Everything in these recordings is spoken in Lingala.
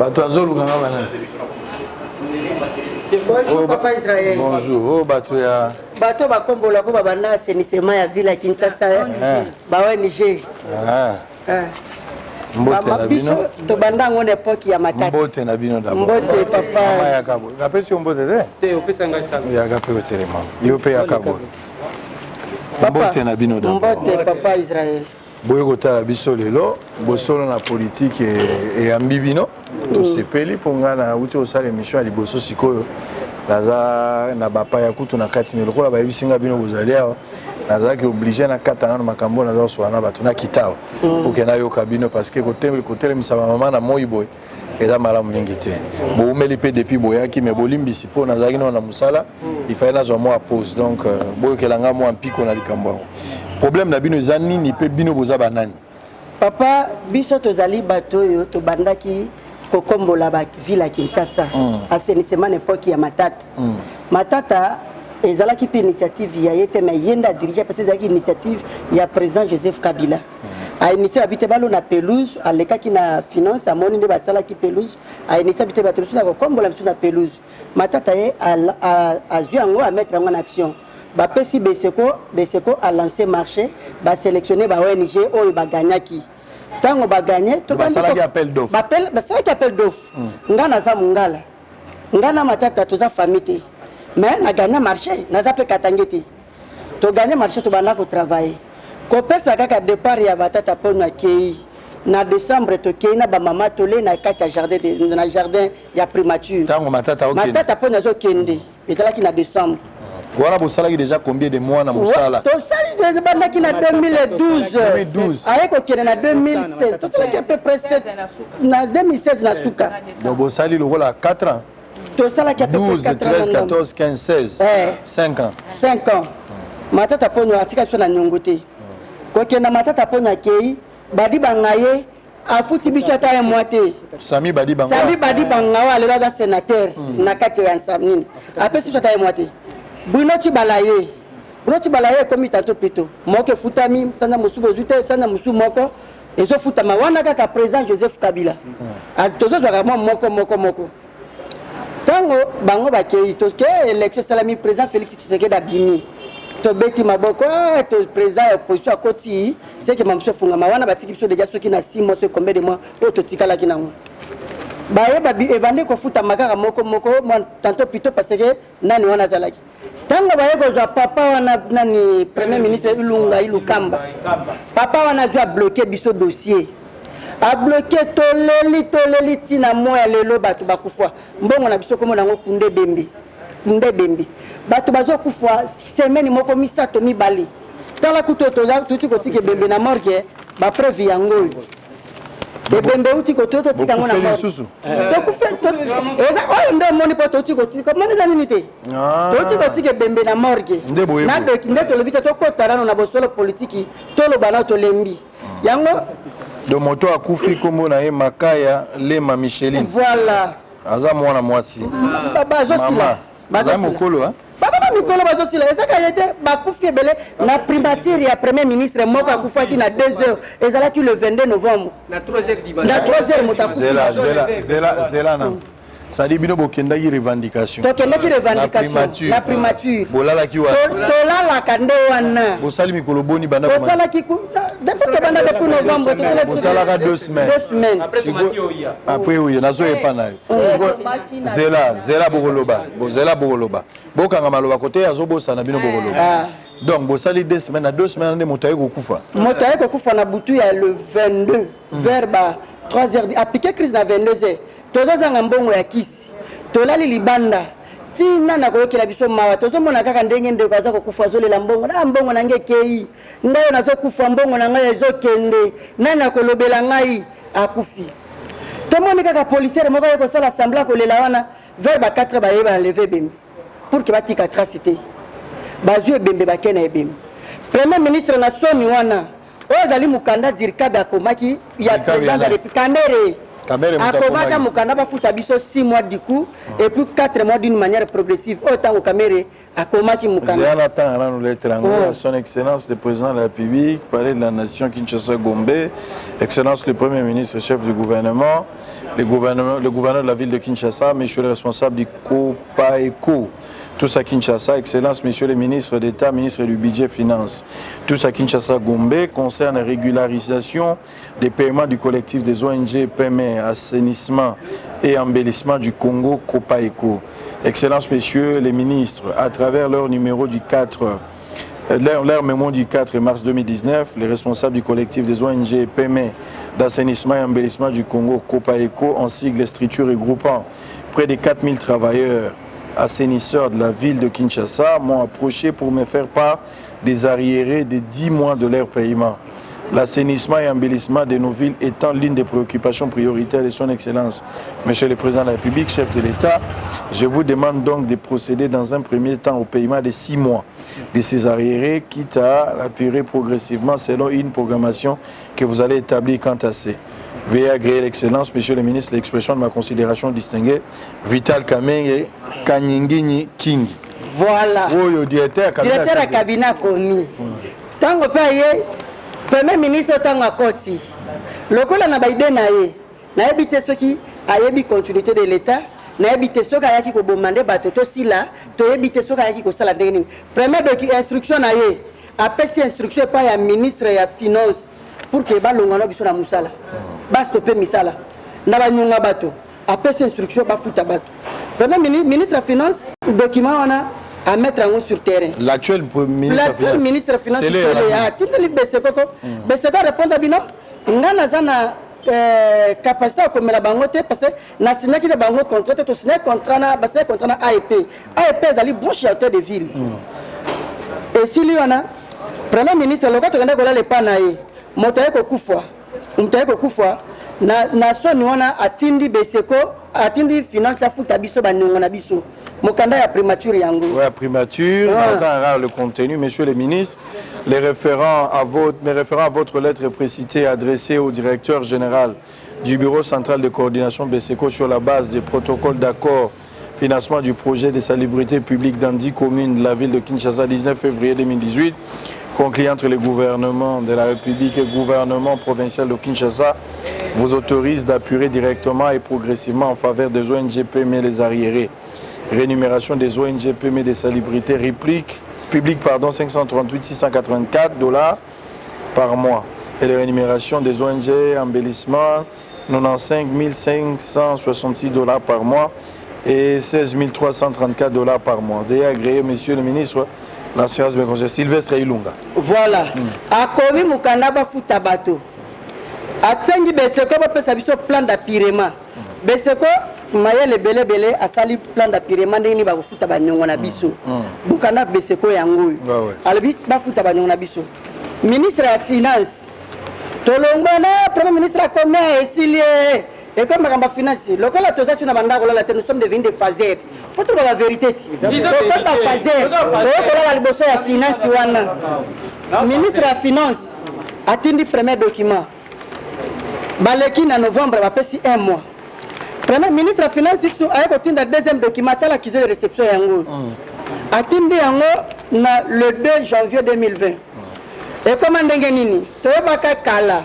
Bato azoluka nga banani? Bonjour, papa Israël. Bonjour. Oh, bato ya bato bakombola ko babanda assainissement ya ville ya Kinshasa, Eh. ba ONG. Ah. Mbote na biso bino. Tobanda yango na époque ya Matata. Mbote na bino d'abord. Mbote, papa. Mama, yaka boye. Napesi yo mbote te? Te, opesa ngai sango. Yaka mpe otelema. Yo mpe yaka boye. Papa. Mbote na bino d'abord. Mbote, papa Israël. Boye kotala biso lelo, bosolo na politike eyambi bino, tosepeli mpo ngai nauti kosala émission ya liboso. Sikoyo naza na bapaya kutu na kati, me lokola bayebisi nga bino bozali awa, nazalaki obligé nakata nano makambo oyo naza kosola na bato, nakita awa po ke nayoka bino, parce que kotelemisa bamama na moi boye eza malamu mingi te. Boumeli mpe depuis boyaki, me bolimbisi mpo nazalaki nano na mosala, il fallait nazwa mwa pause. Donc boyokela nga mwa mpiko na likambo yango. Problème na bino eza nini mpe bino boza banani? Papa, biso tozali bato oyo tobandaki kokombola baville ya Kinshasa, assainissement na époque ya Matata. Matata ezalaki mpe initiative ya ye te, mais ye nde adirige, parce ezalaki initiative ya président Joseph Kabila. Ainitie babi te balona pelouse. Alekaki na finance, amoni nde basalaki pelouse, ainitie abi te bato mosusu na kokombola, mosusu na pelouse. Matata ye azwi yango, amettre yango na action. Bapesi BCECO, BCECO alance marché, basélectionne ba ONG oyo baganyaki. Ntango baganye, Basalaki appel d'offre. Basalaki appel d'offre. Nga naza mongala, nga na Matata toza famille te, mais naganya marché, naza mpe katange te. Toganye marché, tobanda kotravaille, kopesa kaka départ ya Matata mpono akei na décembre. Tokei na bamama, tolei na kati ya jardin na jardin ya primature. Ntango Matata okende? Matata mpono azokende, ezalaki na décembre. Wana bosalaki déjà combien de mois na mosala? Tosali, ebandaki na 2012. 2012. Aye kokende na 2016. Tosalaki à peu près na 2016 na suka. Donc bosali lokola 4 ans. Tosalaki à peu près 12 4 ans. 13 14 15 16. Eh. 5 ans. 5 ans. Matata Ponyo atika biso na niongo te. Kokenda Matata Ponyo akei, Badibanga ye afuti biso ata un mois te. Sami Badibanga? Sami Badibanga oyo alelo aza sénateur na kati ya nini, apesi biso ata un mois te. Bruno Tshibala ye, Bruno Tshibala ye ekomi tantôt plutôt moko efutami, sanza mosusu bozwi te, sanza mosusu moko ezofutama wana kaka président Joseph Kabila. Tozozwaka mwa moko moko moko. Ntango bango bakei, toke élection esalami, président Félix Tshisekedi abimi, tobeti maboko, ah, to président ya opposition akoti, seke mamosu efungama. Wana batiki biso déjà soki na 6 mois, soki combien de mois oyo totikalaki nango. Bayeba ebandi kofutama kaka moko moko, mwa tantôt plutôt, parce que nani wana azalaki. Ntango baye kozwa papa wana, nani, premier ministre Ilunga Ilukamba, papa wana azwi, abloke biso dossier, abloke. Toleli, toleli ntina mwa ya lelo. Bato bakufa, mbongo na biso komona yango kunde ebembe, kunde ebembe. Bato bazokufa semaine moko, misato, mibale. Tala kutu oyo tuti kotika ebembe na morgue, bapreuve yango oyo. Ebembe euti koto, totika yango na Bokufeli morgue. lisusu? Eza oyo nde omoni mpo touti kotika, omoni eza nini te. Ah. Touti kotika ebembe na morgue. Nde boye Na boye. doki nde tolobi te tokota nano na bosolo politiki, toloba nano, tolembi yango. Donc moto akufi, nkombo na ye Makaya Lema Micheline. Voilà. Aza mwana mwasi. Bazosila. Mama aza Bazosila. mokolo, hein? Baba mikolo bazosila, ezaka ye te, bakufi ebele na primature ya premier ministre. Moko akufaki na 2 heures, ezalaki le 22 novembre. Na 3 heures du matin. Na 3 heures moto akufi. Zela, zela, zela, zela na c'est-à-dire bino bokendaki revendication? Tokendaki revendication. Primature. Na primature. Bolalaki wana? Tolalaka nde wana. Bosali mikolo boni banda Tosalaki depuis tobanda, depuis novembre tosalaki. Bosalaka 2 semaines? 2 semaines. Après komati oya. Après oye, nazoyepa na yo. Zela, zela, bokoloba. Bozela, bokoloba, bokanga maloba kote azobosana bino, bokoloba. Ah. Donc bosali 2 semaines, na 2 semaines nde moto aye kokufa? Moto aye kokufa na butu ya le 22 vers ba 3 heures, apike crise na 22 heures. Tozozanga mbongo ya kisi, tolali libanda ntina na koyokela biso mawa. Tozomona kaka ndenge ndeko aza kokufa, azolela mbongo na mbongo na ngai ekei, ngai oyo nazokufa, mbongo na ngai ezokende, nani akolobela ngai? Akufi. Tomoni kaka policière moko aye kosala semblant kolela wana. Vers ba 4, baye baenlever ebembe pour ke batika trace te. Bazwi ebembe, bake na ebembe. Premier ministre na soni wana, oyo ezali mokanda dircab akomaki ya Dircab président ya de la nani? République, Kamerhe. Kamerhe moto Akomaka akomaki. mokanda bafuta biso 6 mois du coup et puis 4 mois d'une manière progressive. Oyo ntango Kamerhe akomaki mokanda. Zéana Tanga nanu lettre yango. Oh. À son excellence le président de la République, palais de la nation Kinshasa Gombe, excellence le premier ministre chef du gouvernement, le gouverneur de la ville de Kinshasa, messieurs les responsables du COPAECO, tous à Kinshasa, excellence messieurs les ministres d'État, ministres du budget finance, tous à Kinshasa Gombe, concerne régularisation des paiements du collectif des ONG PME, assainissement et embellissement du Congo COPAECO. Excellence messieurs les ministres, à travers leur numéro du 4, leur mémo du 4 mars 2019, les responsables du collectif des ONG PME d'assainissement et embellissement du Congo COPAECO, en sigle structure regroupant près de 4000 travailleurs assainisseurs de la ville de Kinshasa, m'ont approché pour me faire part des arriérés de 10 mois de leur paiement. L'assainissement et embellissement de nos villes étant l'une des préoccupations prioritaires de son Excellence, Monsieur le Président de la République, chef de l'État, je vous demande donc de procéder dans un premier temps au paiement de 6 mois de ces arriérés, quitte à l'apurer progressivement selon une programmation que vous allez établir quant à ces. Veuillez agréer l'excellence, Monsieur le ministre, l'expression de ma considération distinguée, Vital Kamerhe Kanyinginyi Kingi. Voilà. Oyo directeur ya cabinet. Directeur ya cabinet akomi. Ntango mpe aye premier ministre, ntango akoti lokola na baide na ye, nayebi te soki ayebi continuité de l'État, nayebi te soki ayaki koboma nde bato tosila, toyebi te soki ayaki kosala ndenge nini. Premier doki instruction na ye, apesi instruction epai ya ministre ya finance pour que balongwa na biso na mosala, bastope misala na banyonga bato. Apesi instruction bafuta bato. Premier ministre ya finance, document wana amettre yango sur terrain. L'actuel ministre. L'actuel ministre finance. Sele. Sele atindeli Beseko ko Beseko répondre bino: nga naza na capacité ya komela bango te, parce que nasignaki na bango contrat te. Tosignaki contrat na basignaki contrat na AEP. AEP ezali branche ya hôtel de ville. Esili wana, premier ministre loka tokende kolala epa na ye, moto aye kokufa, moto aye kokufa na soni wana. Atindi Beseko, atindi finance afuta biso baniongo na biso. Mokanda ya primature yango. Ouais, primature, Ah. ah. Le contenu, messieurs les ministres, les référents à votre, mes référents à votre lettre précitée adressée au directeur général du Bureau central de coordination BESECO sur la base des protocoles d'accord financement du projet de salubrité publique dans 10 communes de la ville de Kinshasa 19 février 2018, conclu entre le gouvernement de la République et le gouvernement provincial de Kinshasa, vous autorise d'apurer directement et progressivement en faveur des ONG PME les arriérés. Rémunération des ONG PME des salubrités réplique, publique pardon, 538 684 $ par mois. Et les rémunérations des ONG embellissement 95 566 $ par mois et 16 334 $ par mois. Veuillez agréer, monsieur le ministre, la séance de conseil. Sylvestre Ilunga. Voilà, akomi mokanda bafuta bato, asengi Beseko bapesa biso plan d'apurement. Beseko mayele ebelebele, asali plan d'apurement ndenge nini bakofuta baniongo na biso. Mokanda Beseko yango oyo. Alobi bafuta baniongo na biso. Ministre ya finance, tolongwa na premier ministre akomi, esili ye, ekomi makambo ya finance. Lokola toza si na bandako kolala te, nous sommes devenus des phaseurs, faut toloba bavérité ti tokomi baphaseur, oyo kolala liboso ya finance wana. Ministre ya finance atindi premier document, baleki na novembre, bapesi un mois. Premier ministre ya finance su aye kotinda deuxième document. Atala accusé de réception yango, atindi yango na le 2 janvier 2020. Ekoma ndenge nini? Toyebaka kala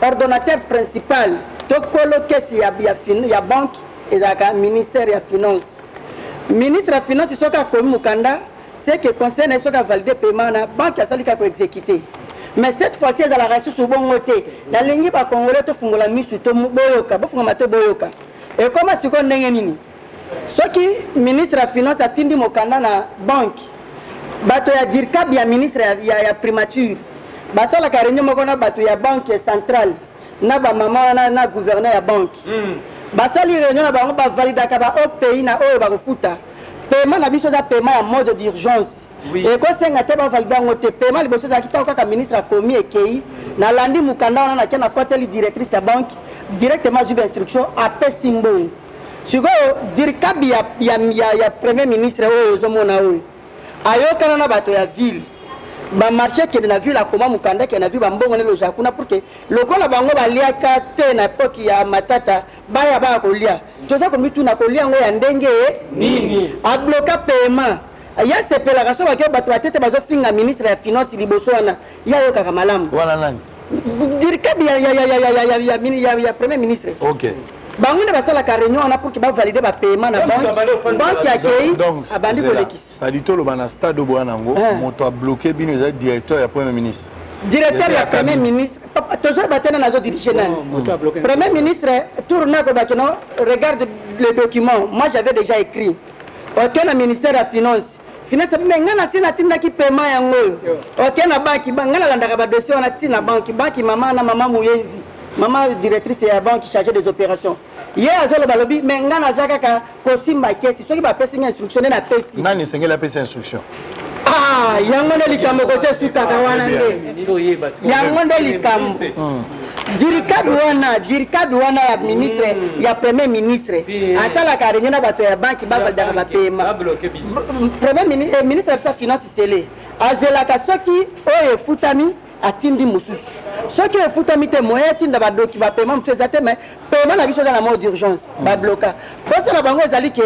ordonnateur principal to kolo kesi ya banque ezalaka ministère ya finance. Ministre ya finance soki akomi mokanda, c'est que conseil na ye soki avalide paiement na banque, asali kaka koexécute. Mais cette fois-ci ezalaka lisusu bongo te. Nalingi bacongolais tofungola misu, to boyoka, bofungama to boyoka. Ekoma sikoyo ndenge nini? Soki ministre ya finance atindi mokanda na banque, bato ya dircab ya ministre ya primature basalaka réunion moko na bato ya banque centrale na bamama wana na gouverneur ya banque. Basali réunion na bango, bavalidaka baOPI na oyo bakofuta. Paiement na biso eza paiement ya mode d'urgence. Ekosenga te bavalide yango te. Paiement liboso ezalaki ntango kaka ministre akomi, ekei. Nalandi mokanda wana, nake nakoteli directrice ya banque directement, azwi bainstruction, apesi mbongo. Sikoyo dircab ya premier ministre oyo ozomona, oyo ayokana na bato ya ville. Bamarché ekende na ville, akoma mokanda ekende na ville, bambongo nde lozala kuna pour que lokola bango baliaka te na epoke ya Matata, baya baya kolia. Toza komituna kolia yango ya ndenge nini? Abloka paiement ya sepelaka so bake bato batete bazofinga ministre ya finance liboso wana, ye ayokaka malamu. Wana nani? Dircab ya premier ministre. Bango nde basalaka réunion wana pour que bavalide bapaiement na banque. Banque akei abandi kolekisa. C'est-à-dire toloba na stade oyo boya nango, moto abloke bino eza directeur ya premier ministre? Directeur ya premier ministre, tozoyeba te nani azodirige nani. Premier ministre tour nakobaki no, regarde le document, moi j'avais déjà écrit. Oke na ministère ya finance, finance, mais ngai nasi natindaki paiement yango oyo. Oke na banki, ngai nalandaka badossier wana ntina banki. Banki, mama na mama Muyenzi, mama directrice ya banque chargée des opérations, ye azoloba, alobi: mais ngai naza kaka kosimba kesi, soki bapesi ngai instruction nde napesi. Nani esengeli apesi instruction? Ah, yango nde likambo kote esukaka wana, nde yango nde likambo. Dircab wana, dircab wana ya ministre, ya premier ministre, asalaka réunion na bato ya banki, bavalidaka bapaiement. Premier ministre ya bisa finance sele azelaka soki oyo efutami, atindi mosusu. Soki efutami te, moyen atinda badoki bapaiement mosusu eza te. Mais paiement na biso eza na mode d'urgence, babloka. Mposa na bango ezali ke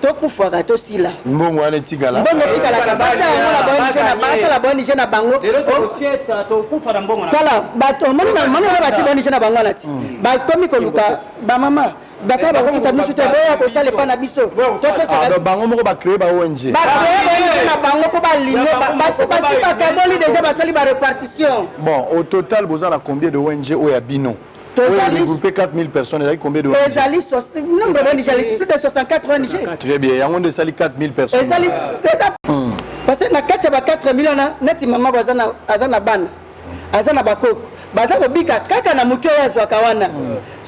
tokufaka, tosila. Mbongo wana etikala. Mbongo etikalaka, batia yango na baONG na basala baONG na bango. Tala bato omoni wana batie baONG na bango wana ti bakomi koluka bamama bato bakofuta misu te, boya kosala epa na biso. Topesaka bango moko bacrée ba ONG. Bacrée ba ONG na bango mpo balingo basi bakaboli déjà, basali barépartition. Bon, au total boza na combien de ONG oyo ya bino oyo regroupe 4000 personnes? Ezali combien de ONG? Ezali nombre d'ONG, plus de 64 ONG. Très bien, yango nde esali 4000 personnes. Ezali eza parce que na kati ya ba 4000 wana, neti mama bo aza na bana, aza na bakoko, baza kobika kaka na moke oyo azwaka wana.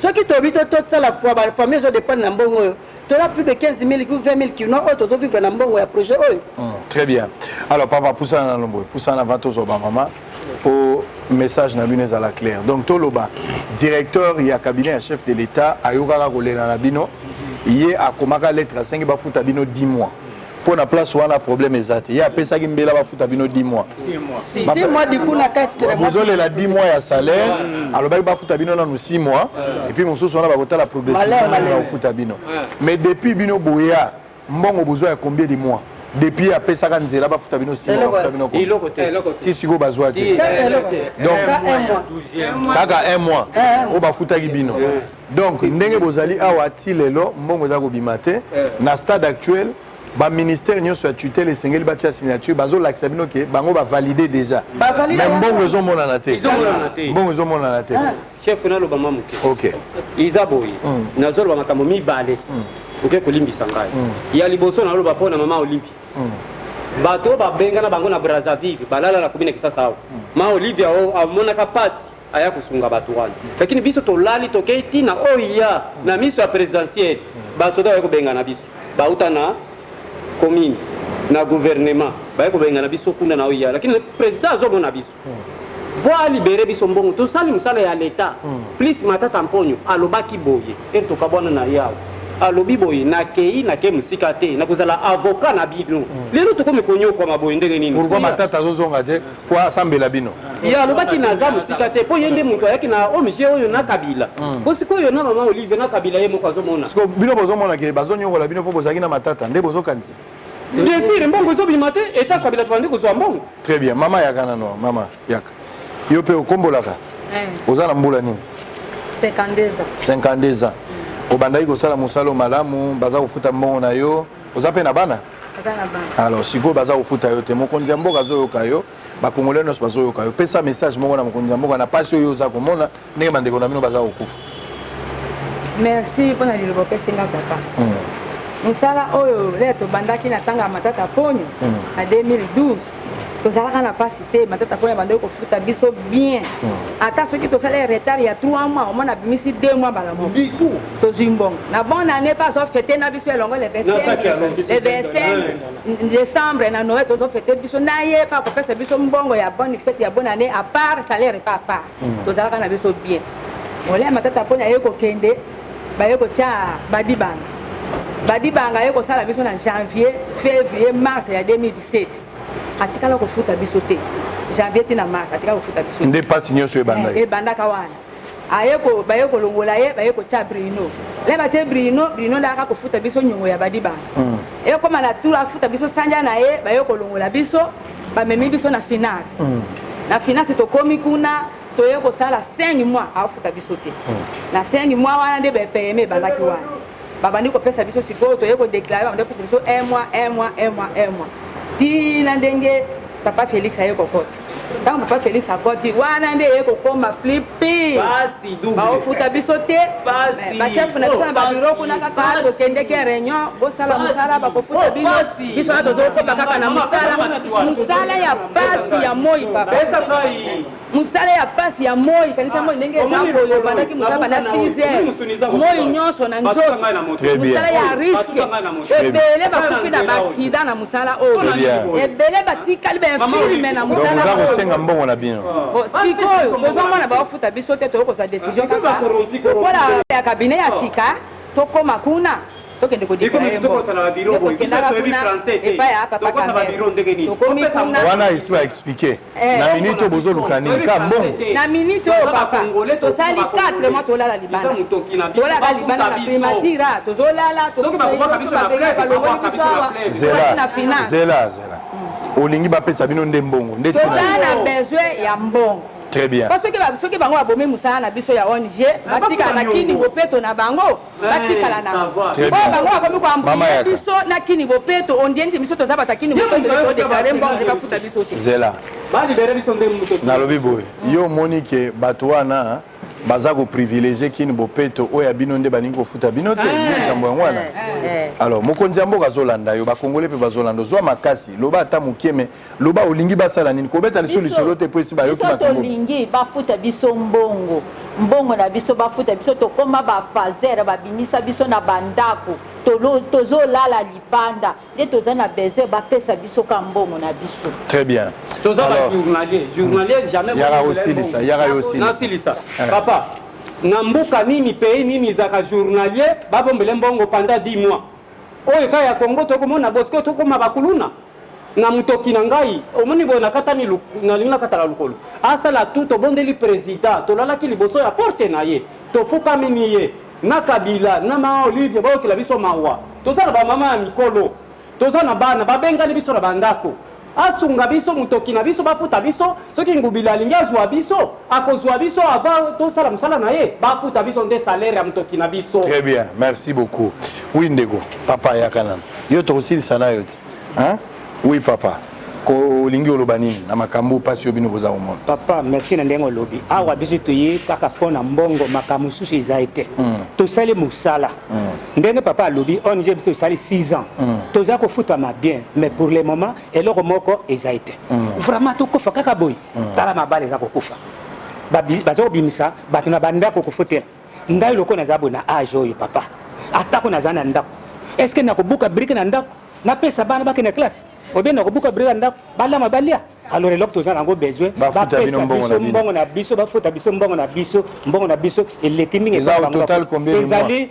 Soki tobi tosala fois bafamille ezodépendre na mbongo oyo, toza plus de 15 000 ou 20 000 kino oyo tozovivre na mbongo ya projet oyo. Très bien. Alors papa, pusana na lomboye, pusana avant tozwa bamama po message na bino ezala clair. Donc toloba directeur ya cabinet ya chef de l'État ayokaka kolela na bino, ye akomaka lettre, asengi bafuta bino 10 mois. Mpo na place wana problème eza te, ye apesaki mbela bafuta bino 10 mois. 6 mois du coup na 4. Bozolela 10 mois ya salaire, alobaki bafuta bino nanu 6 mois et puis mosusu wana bakotala progressivement bakofuta bino. Mais depuis bino boya, mbongo bozwa ya combien de mois? Depuis apesaka nzela bafuta bino 6 mois, bafuta bino ti sikoyo bazwa te. Donc kaka un mois oyo bafutaki bino. Donc ndenge bozali awa ti lelo, mbongo eza kobima te. Na stade actuel, baministère nyonso ya tutelle esengeli batia signature, bazolakisa bino ke bango bavalide déjà, mais mbongo ezomonana te, mbongo ezomonana te. Chef, naloba mwa moke. Ok. Eza boye, nazoloba makambo mibale, oke kolimbisa ngai. Ya liboso, naloba mpo na mama Olivie. Bato oyo babengana bango na Brazzaville, balala na commune Kisasa awa. Ma Olivie amonaka mpasi, aya kosunga bato wana, lakini biso tolali, tokei ntina oyo ya na miso ya présidentielle, basoda baye kobengana biso, bauta na commune na gouvernement, baye kobengana biso kuna na oyo ya, lakini président azomona biso po alibere biso mbongo. Tosali mosala ya leta plus Matata Mponyo alobaki boye ere tokabwana na ye awa, alobi boye: nakei, nakei mosika te, nakozala avocat na bino. Lelo tokomi konyokwama boye ndenge nini? Pourquoi Matata azozonga te po asambela bino? Ye alobaki naza mosika te, mpo ye nde moto ayaki na ONG oyo na Kabila, po sikoyo na mama Olive na Kabila ye moko azomona. Siko bino bozomona ke bazonyokola bino mpo bozalaki na Matata, nde bozokanisa? Bien sûr, mbongo ezobima te, eta Kabila tobandi kozwa mbongo. Très bien. Mama, yaka nano. Mama, yaka. Yo mpe okombolaka? Oza na mbula nini? 52 ans. 52 ans. Obandaki kosala mosala malamu, baza kofuta mbongo na yo, oza mpe na bana? Aza na bana. Alors sikoyo baza kofuta yo te. Mokonzi ya mboka azoyoka yo, bakongolais nyonso bazoyoka yo. Pesa message moko na mokonzi ya mboka na pasi oyo oza komona ndenge bandeko na bino baza kokufa. Merci mpona liloba opesinga, papa. Mosala oyo lelo tobandaki na ntango ya Matata Ponyo na 2012, tozalaka na mpasi te. Matata Ponyo abandaki kofuta biso bien. Ata soki tosala retard ya 3 mois, omona abimisi 2 mois mbala moko, tozwi mbongo. Na bonne année mpe azofete na biso elongo le 25, le 25 décembre na Noël, tozofete biso na ye mpe akopesa biso mbongo ya bonne fête, ya bonne année, à part salaire mpe à part. Tozalaka na biso bien. Olia Matata Mponi aye kokende, baye kotia Badibanga. Badibanga aye kosala biso na janvier, février, mars ya 2017. Atikala kofuta biso te. Janvier ti na mars atikala kofuta biso. Nde mpasi nyonso ebandaki. Ebandaka wana. Aye ko baye kolongola ye, baye kotia Bruno. Le batie Bruno, Bruno nde ayaka kofuta biso nyongo ya badibanga. Ekoma na tour afuta biso sanja na ye, baye kolongola biso, bamemi biso na finance. Na finance tokomi kuna, toye kosala 5 mois afuta biso te. Na 5 mois wana nde bapayeme ebandaki wana. Babandi kopesa biso sikoyo, toye kodéclarer, babandi kopesa biso 1 mois, 1 mois, 1 mois, 1 mois. Tina ndenge papa Félix aye kokota. Ntango papa Félix akoti wana nde eye kokoma plus pire. Baofuta biso te. Bachef na biso na babureau kuna kaka tokendeki réunion, bosala mosala, bakofuta bino. Biso wana tozokoba kaka na mosala, mosala ya pasi ya moi papa. Mosala ya pasi ya moi, kanisa moi ndenge eza boye, obandaki mosala banda 6 heures, moi nyonso na nzoto, mosala ya risque. Ebele bakufi na baaccident na mosala oyo, ebele batikali bainfirme na mosala. Oza kosenga mbongo na bino. Sikoyo tozomona baofuta biso te, toyei kozwa décision kaka lokola ya cabinet ya sika, tokóma kuna, tokende kodéclarer mbongo. Tokendaka kuna epai ya papa Kamerhe, tokomi kuna. Wana esi baexpliquer. Na minute oyo bozoluka nini? Ka mbongo. Na minute oyo papa, tosali 4 mois tolala libanda, tolala libanda na primature, tozolala, balongoli biso awa. Zela, zela, zela. Olingi bapesa bino nde mbongo nde? Toza na besoin ya mbongo. Très bien. Po soki bango babomi mosala na biso ya ONG, batikala na Kin Bopeto na bango, batikala na oyo bango bakomi koembrouiller biso na Kin Bopeto. Ondie neti biso toza bato ya Kin Bopeto, todéclarer mbongo nde bafuta biso te. Zela, nalobi boye: yo omoni ke bato wana baza koprivilégier Kin Bopeto oyo ya bino nde balingi kofuta bino te, nde likambo yango wana. Alors mokonzi ya mboka azolanda yo, bakongole mpe bazolanda. Ozwa makasi, loba ata mokie, me loba olingi basala nini. Kobeta liso lisolo te, po esi bayoki. Biso tolingi bafuta biso mbongo, mbongo na biso bafuta biso. Tokóma bafaser, babimisa biso na bandako, tozolala libanda, nde toza na besoin bapesa biso ka mbongo na biso. Très bien. Toza bajournalier, journalier jamais. Yaka osilisa, yaka yo osilisa. Nasilisa papa. Na mboka nini, pays nini ezalaka journalier babombele mbongo pendant 10 mois? Oyo ka ya Congo tokomona bosiko, tokoma bakuluna na motoki na ngai. Omoni boye, nakatani, nalingi nakatala lokolo. Asala tu, tobondeli président, tolalaki liboso ya porte na ye, tofukamini ye na Kabila na mama Olivier, bayokela biso mawa. Toza na bamama ya mikolo, toza na bana, babengani biso na bandako. Asunga biso, motoki na biso bafuta biso. Soki Ngubila alingi azwa biso, akozwa biso avant tosala mosala na ye. Bafuta biso nde salaire ya motoki na biso. Très bien, merci beaucoup. Oui ndeko, papa, yaka nano. Yo tokosilisa na yo te, hein? Oui papa, ko olingi oloba nini na makambo mpasi oyo bino boza komona? Papa, merci na ndenge olobi. Awa biso toye kaka mpo na mbongo, makambo mosusu eza te. Tosali mosala ndenge papa alobi, ONG biso tosali 6 ans, toza kofutama bien, mais pour le moment eloko moko eza te. Vraiment tokofa kaka boye. Tala mabala eza kokufa, baza kobimisa bato na bandako kofutela. Ngai lokola naza boye na age oyo papa, atako naza na ndako, est ce que nakobuka brique na ndako napesa bana bakende classe, obie nakobuka brique na ndako balama balia? Alors eloko toza nango besoin, bapesa biso mbongo na biso, bafuta biso mbongo na biso. Mbongo na biso eleki mingi. Ezali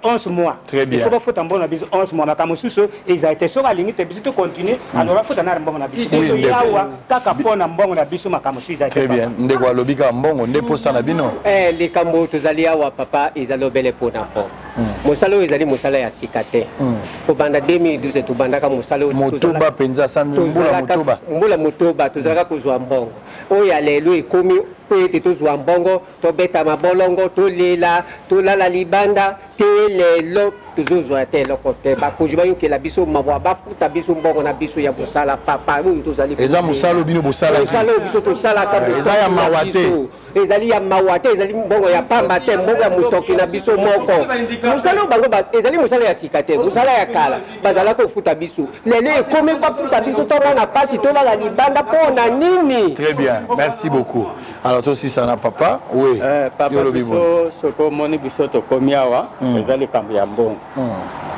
11 mois. Il faut bafuta mbongo na biso 11 mois. Makambo mosusu ezali te. Soki alingi te biso tocontinue, alors bafuta nara mbongo na biso. Biso awa kaka mpo na mbongo na biso, makambo mosusu ezali te. Très bien. Ndeko alobi kaka mbongo nde posa na bino. Likambo tozali awa papa, ezali obele mpona mpo mosala oyo ezali mosala ya sika te. Kobanda 2012 tobandaka mosala oyo. 8 mpenza, mbula 8. Mbula 8 tozalaka kozwa mbongo. Oyo ya lelo ekomi mpo ete tozwa mbongo, tobeta mabolongo, tolela, tolala libanda te. Lelo tozozwa te eloko te. Bakonzi bayokela biso mawa, bafuta biso mbongo na biso ya mosala papa oyo tozali. Eza mosala oyo bino bosalaki. Mosala oyo biso tosalaka. Eza ya mawa te. Ezali ya mawa te, ezali mbongo ya pamba te, mbongo ya motoki na biso moko. Mosala oyo bango ezali mosala ya sika te, mosala ya kala bazala kofuta biso. Lelo ekomi bafuta biso, tomona mpasi, tolala libanda mpo na nini? Très bien, merci beaucoup. Alors tosisana papa, oui. Papa, biso soki omoni biso tokomi awa, eza likambo ya mbongo.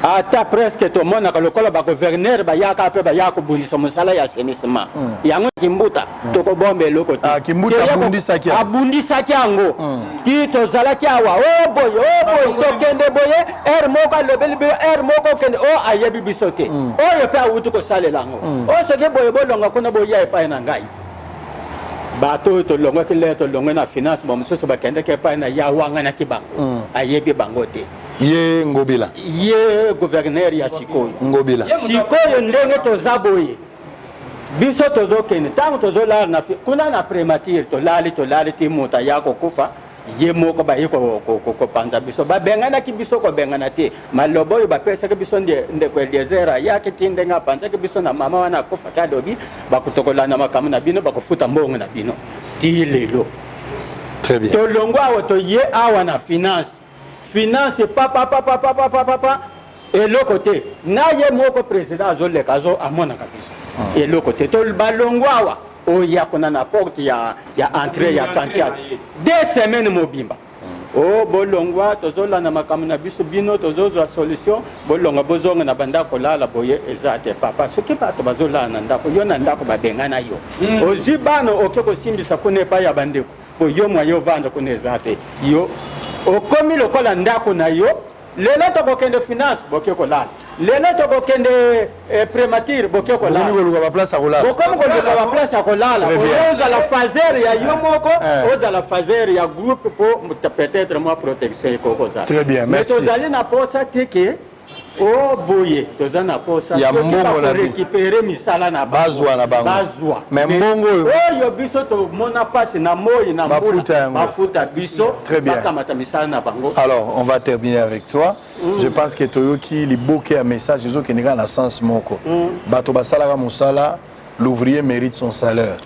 Ata presque tomonaka lokola ba gouverneur bayaka mpe bayaka kobundisa mosala ya assainissement hmm. yango Kimbuta hmm. tokobomba eloko te. Ah, Kimbuta abundisaki yango, abundisaki yango. Ti tozalaki awa o oh, boye o oh, boye tokende boye heure moko alobeli biso heure moko okende o oh, ayebi biso te oyo mpe awuti kosalela yango o soki boye bolonga kuna boya epai na ngai. Bato oyo tolongwaki lere tolongwe na finance bamosusu bakendaki epai na ye awanganaki bango ayebi bango te. Ye Ngobila. Ye gouverneur ya sikoyo. Ngobila. Sikoyo ndenge toza boye biso tozokende ntango tozolala na kuna na primature tolali tolali ti moto aya kokufa ye moko baye kopanza biso babenganaki biso kobengana te maloba oyo bapesaki biso ndeko Eliezer ayaki ti ndenge apanzaki biso na mama wana akufaki alobi bakotokolanda makambo na bino bakofuta mbongo na bino ti lelo. Très bien. Tolongwa awa toye awa na finance finance papapapapapapapa eloko te na ye moko president azoleka azo amonaka biso ah. eloko te to balongwa awa oya kuna na porte ya, ya entrée ya kantiat deux semaines mobimba o oh, bolongwa tozolanda makambo na biso bino tozozwa solution bolongwa bozonga na bandako kolala boye eza te papa soki bato bazolala na ndako yo na ndako babengana yo hmm. ozwi bana oke kosimbisa kuna epai ya bandeko Po yo moyen ovanda kuna eza te. Yo okomi lokola ndako na yo. Lelo tokokende finance boke kolala. Lelo tokokende eh, premature boke kolala. Bokomi koluka ba place ya kolala. Bokomi koluka ba place ya kolala. Ozala fazer ya yo moko, eh. ozala fazer ya groupe po peut-être mwa protection ekoki kozala. Très bien, merci. Mais tozali na posa te ke Oh boye toza na posa ya mbongo na récupérer misala na bango bazwa na bango bazwa mais mbongo oyo oyo biso tomona pasi na moi na mbula bafuta biso bakamata misala na bango. Alors on va terminer avec toi. Je pense que toyoki liboke ya message ezokende kaka na sens moko. Bato basalaka mosala, l'ouvrier mérite son salaire.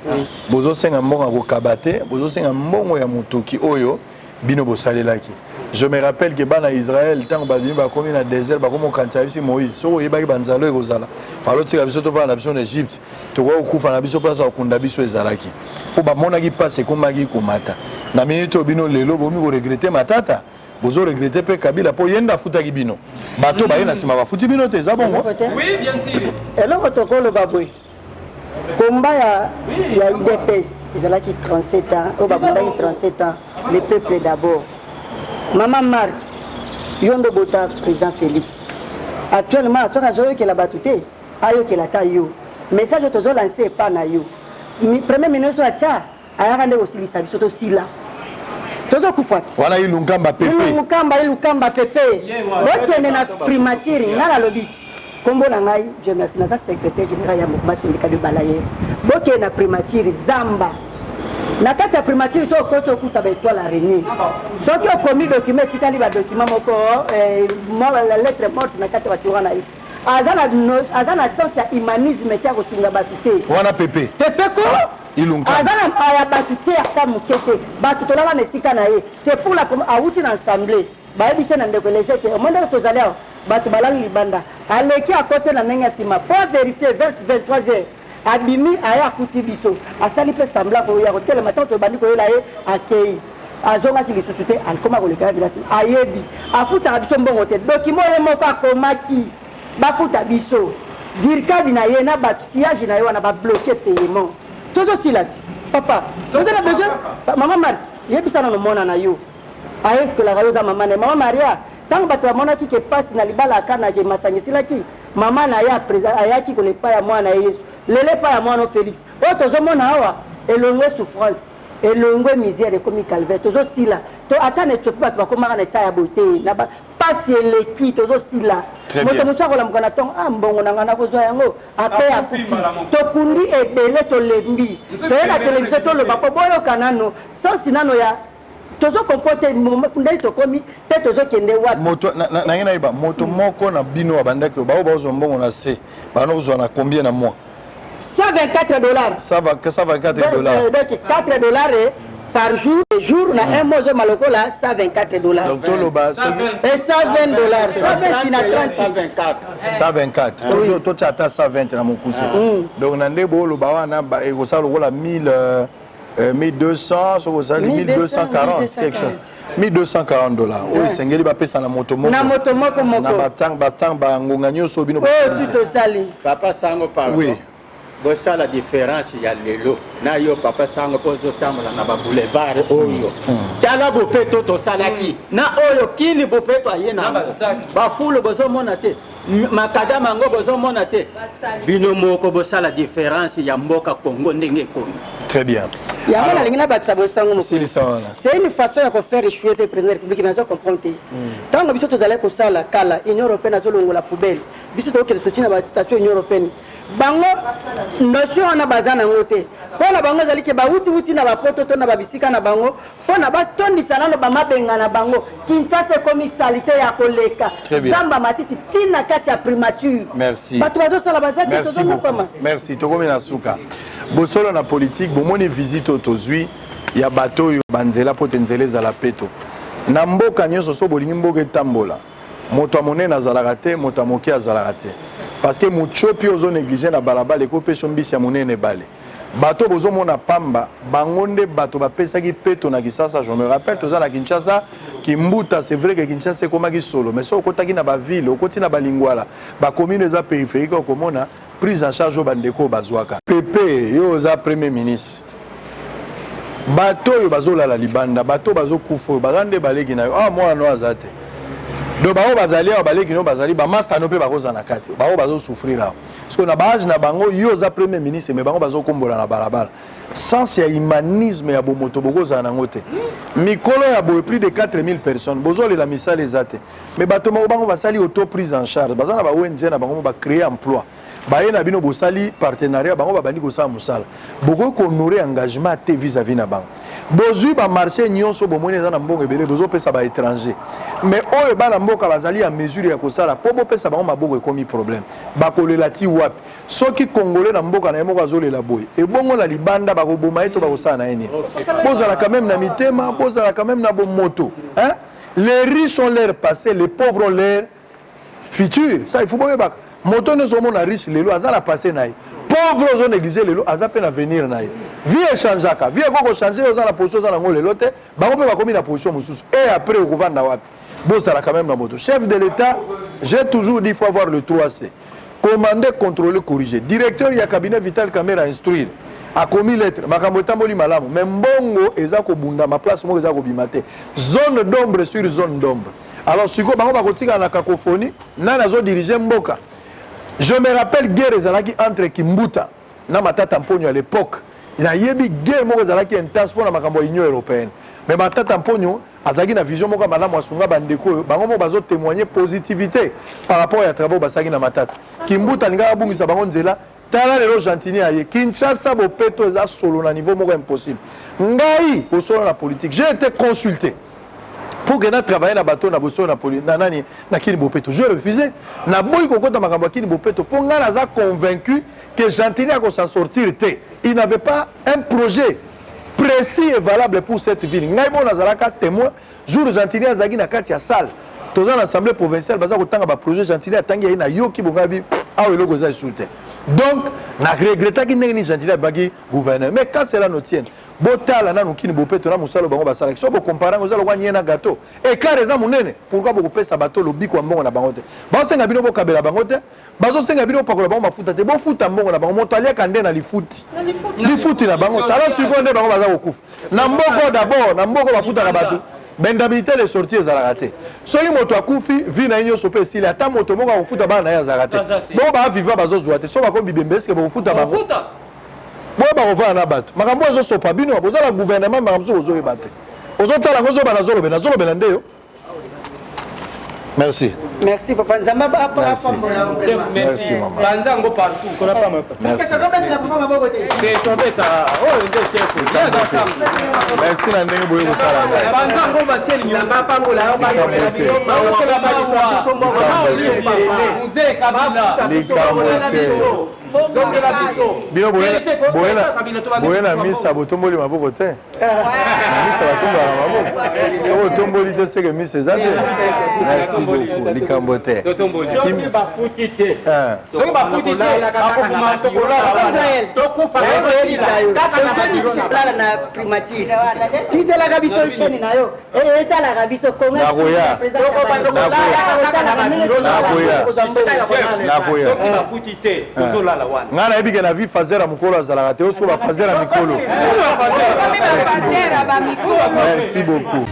Bozosenga mbongo ya kokaba te, bozosenga mbongo ya motoki oyo bino bosalelaki. Je me rappelle que bana Israël ntango babimi bakomi na désert bakomi kokanisa bisi Moïse soki oyebaki banzala oyo ekozala falo tika biso tovanda na biso na Egypte tokoki kokufa na biso place ya kokunda biso ezalaki mpo bamonaki mpasi ekomaki komata na minute oyo bino lelo bokomi koregrete Matata bozo regrete mpe Kabila mpo ye nde afutaki bino bato baye na nsima bafuti bino te eza bongo. Oui, bien sûr. Eloko tokoloba boye Combat ya, ya UDPS ezalaki 37 ans, oyo babundaki 37 ans, le peuple d'abord. Mama Marthe, yo nde obota président Félix. Actuellement, soki azoyokela bato te, ayokela ata yo. Message oyo tozolanse epa na yo. Premier ministre atya ayaka nde kosilisa biso tosila tozokufa ti wana ilunkamba pepe ilunkamba ilunkamba pepe bokende na primature ngai nalobi ti nkombo na ngai Dieu merci naza secrétaire général ya mouvement syndical de balayer bokende na primature zamba na kati ya primature soki okoti okuta baetoile araignée soki okomi document etikali badocument moko eh, la lettre morte na kati ya batiroir na ye aza na sens ya humanisme te ya kosunga bato te wana pepe pepe ko Ilunkamba. Aza na mawa ya batu te ata muke te. Batu tolala na esika na ye. C'est pour la première awuti na ensemble. Bayebisi ye na ndeko Eliezer ke omoni ndenge tozali awa batu balali libanda. Aleki akoti na ndenge ya sima po a verifier vers 23 heures abimi aye akuti biso. Asali pe semblant ya kotelema tango tobandi koyela ye akeyi. Azongaki lisusu te akoma koleka na nzela sima. Ayebi afutaka biso mbongo te. Document ye moko akomaki. Bafuta biso. Dircab na ye na batu sillage na ye wana ba bloquer paiement. Tozo sila ti. Papa, toza na besoin maman Marthe, yebisa nano mwana na yo. Ayekolaka yo oza mama na ye. Mama Maria, tango bato bamonaki ke pasi na libala ya Kana ke masanga esilaki, mama na ye ayaki kola epai ya mwana na ye Yesu. Lelo epai ya mwana Felix. Oyo tozomona awa elongwe souffrance. Elongwe misère ekomi calvaire. Tozo sila. To ata na Ethiopie bato bakomaka na etat ya boye te. Na ba Pasi eleki tozo sila. Moto mosusu akolamuka na tongo ah mbongo na ngai nakozwa yango ape akufi. Tokundi ebele tolembi. Toye na television toloba po boyoka nano sosi nano ya tozo comprendre te ndenge tokomi pe tozokende wapi. Moto nange nayeba moto moko na bino abandaki baoyo bazwa mbongo na se bana kozwa na combien na mois? 124 dollars. 124 dollars. Donc 4 dollars par jour, jour na un mois ozoma lokola 124 dollars. Donc toloba soki et 120 dollars, 120 na 30. 124. Totia ata 120 na mokuse. Donc na nde boloba wana ekosala lokola 1000. 1200, soki osali 1240, quelque chose, 1240 $ oyo esengeli bapesa na moto moko. Na moto moko moko. Na batang bangonga nyonso bino oyo tu tosali. Papa Sango, pardon. Oui. Bosala différence ya lelo na yo, papa Sango, mpo ozotambola na baboulevard oyo. Tala bopeto tosalaki na oyo kini bopeto aye na bafulu, bozomona te, makadama yango bozomona te. Bino moko bosala différence ya mboka Congo ndenge ekomi. Très bien. Yango nalingi nabakisa bosango moko. Silisa wana. C'est une façon ya kofaire échouer mpe président de la République, mais azo comprendre te. Ntango biso tozalaki kosala kala, Union européenne azolongola poubelle, biso tokokende totina bastation Union européenne. Bango notion wana baza nango te. Mpo na bango ezali ke bawutiwuti na bapoto to na babisika na bango mpo na batondisa nano bamabenga na bango. Kinshasa ekomi saleté ya koleka. Très bien. Zamba, matiti, ntina kati ya primature. Merci. Bato bazosala baza te. Merci Tozonyokama. beaucoup. Merci. Tokomi na suka. Bosolo na politique, bomoni visite oyo tozwi ya bato oyo banzela mpo te nzela ezala peto na mboka nyonso. So bolingi mboka etambola, moto ya monene azalaka te, moto ya moke azalaka te, parce que motiopi ozo néglige na balabala ekopesa mbisi ya monene ebale. Bato bozomona pamba, bango nde bato bapesaki peto na Kisasa. Je me rappelle, toza na Kinshasa, Kimbuta. C'est vrai que Kinshasa ekomaki solo, mais so okotaki na baville, okoti na balingwala, bacommune eza périphérique, okomona prise en charge oyo bandeko oyo bazwaka. Pepe, yo oza premier ministre, bato oyo bazolala libanda, bato oyo bazokufa, oyo baza nde baleki na yo awa. Mwana no aza te. Donc bango bazali awa, baleki no bazali, bamasano mpe bakozala na kati. Bango bazosouffrir awa parce que na baage na bango, yo oza premier ministre, mais bango bazokombola na balabala. Sens ya humanisme, ya bomoto, bokozala nango te. Mikolo ya boye, plus de 4000 personnes bozolela, misala eza te, mais bato moko bango basali auto prise en charge, baza na ba ONG na bango, bacréer emploi. Baye na bino, bosali partenariat, bango babandi kosala mosala. Bokoki kohonorer engagement te vis-à-vis na bango. Bozwi bamarché nyonso, bomoni eza na mbongo ebele, bozopesa baétranger, mais oyo bana mboka bazali ya mesure ya kosala mpo bopesa bango maboko, ekomi problème. Bakolela ti wapi? Soki Congolais na mboka na ye moko azolela boye, ebongo na libanda bakoboma ye to bakosala na ye nini? Bozala quand même na mitema, bozala quand même na bomoto, hein? Les riches ont leur passé, les pauvres ont leur futur. Ça, il faut boyebaka. Moto nyonso omona riche lelo aza na passé na ye. Pauvre ozo néglige lelo aza mpe na avenir na ye. Vie echangeaka, vie ekoki kochange. Oza na position oza nango lelo te, bango mpe bakomi na position mosusu et après okovanda wapi? Bozala quand même na moto. Chef de l'État, j'ai toujours dit, il faut avoir le 3C: commander, contrôler, corriger. Directeur ya cabinet Vital Kamerhe instruire, akomi lettre, makambo etamboli malamu, mais mbongo eza kobundama, place moko eza kobima te, zone d'ombre sur zone d'ombre. Alors sikoyo bango bakotikala na cacophonie. Nani azodirige mboka? Je me rappelle, guerre ezalaki entre Kimbuta na Matata Mponyo à l'époque. Nayebi guerre moko ezalaki intense mpona makambo ya Union européenne, mais Matata Mponyo azalaki na vision moko ya malamu, asunga bandeko oyo bango moko bazotémoigne positivité par rapport ya travaux basalaki na Matata. Kimbuta alingaka abungisa bango nzela. Tala lelo Gentini aye Kinshasa, bopeto eza solo na niveau moko impossible. Ngai bosolo na politique, j'ai été consulté pour que na travailler na bato na bosolo na, na nani, na Kini Bopeto. J'ai refusé, naboyi kokota makambo ya Kini Bopeto mpo ngai naza convaincu que Gentini akosa sortir te. Il n'avait pas un projet précis et valable pour cette ville. Ngai mo nazalaka témoin jour Gentini azalaki na kati ya salle, toza na assemblée provinciale, baza kotanga baprojet. Gentini atangi ye, nayoki bongo abi awa eloko eza esu te. Donc na regrettaki ndenge nini Gentini abaki gouverneur. Mais quand cela ne tienne, botala nanu Kini Bopeto na mosala bango basalaki. So bokompare yango, eza lokwa nie na gâteau, écart eza monene. Pourquoi bokopesa bato lobiko ya mbongo na bango te? Bazosenga bino bokabela bango te, bazosenga bino bopakola bango mafuta te, bofuta mbongo na bango. Moto aliaka nde na lifuti, lifuti na bango. Tala sikoyo nde bango baza kokufa na mboko. D'abord na mboko bafutaka bato baindemnité de sortie ezalaka te. Soki moto akufi, vie na ye nyonso mpe esili. Ata moto moko akofuta bana na ye azalaka te. Bongo baaviva bazozwa te. So bakomi bibembe, eske bokofuta bango? Boyo bakovanda na bato, makambo oyo ezosopa bino. Boza na gouvernement, makambo mosusu bozoyeba te. Ozotala yango, ozoba, nazolobela, nazolobela nde yo. Merci. Merci papa, Nzambe Merci. apambola. Merci mama. Banza yango partout. Merci. Tobetela papa maboko te? Tobeta oyo nde chef. Merci na ndenge boye kotala ngai. Banza yango baseli. Nzambe apambola yo, Likambo te. Mzee Kabila. Likambo te. Zongela biso. Bino Vérité, ko- boye na- Kabila tobandi boye na kozwa misa botomboli maboko te. Na misa batombolaka maboko. Soki otomboli te seke misa eza te. Merci beaucoup. Likambo te. Totomboli. Soki bafuti te, Ah. Soki bafuti te, bakoboma tokolala wana. Israel, tokufa nayekoyebisa yo, kaka na tozo babiro lisusu na kolala na primature, titelaka biso chaîne na yo, etalaka biso Congo. Nakoya. Nakoya. Nakoya. Soki bafuti te, tozolala wana. Ngai nayebi ke na vie fazer ya mokolo azalaka te, osiko bafazer ya mikolo. Komi bafazer ya bamikolo. Merci beaucoup.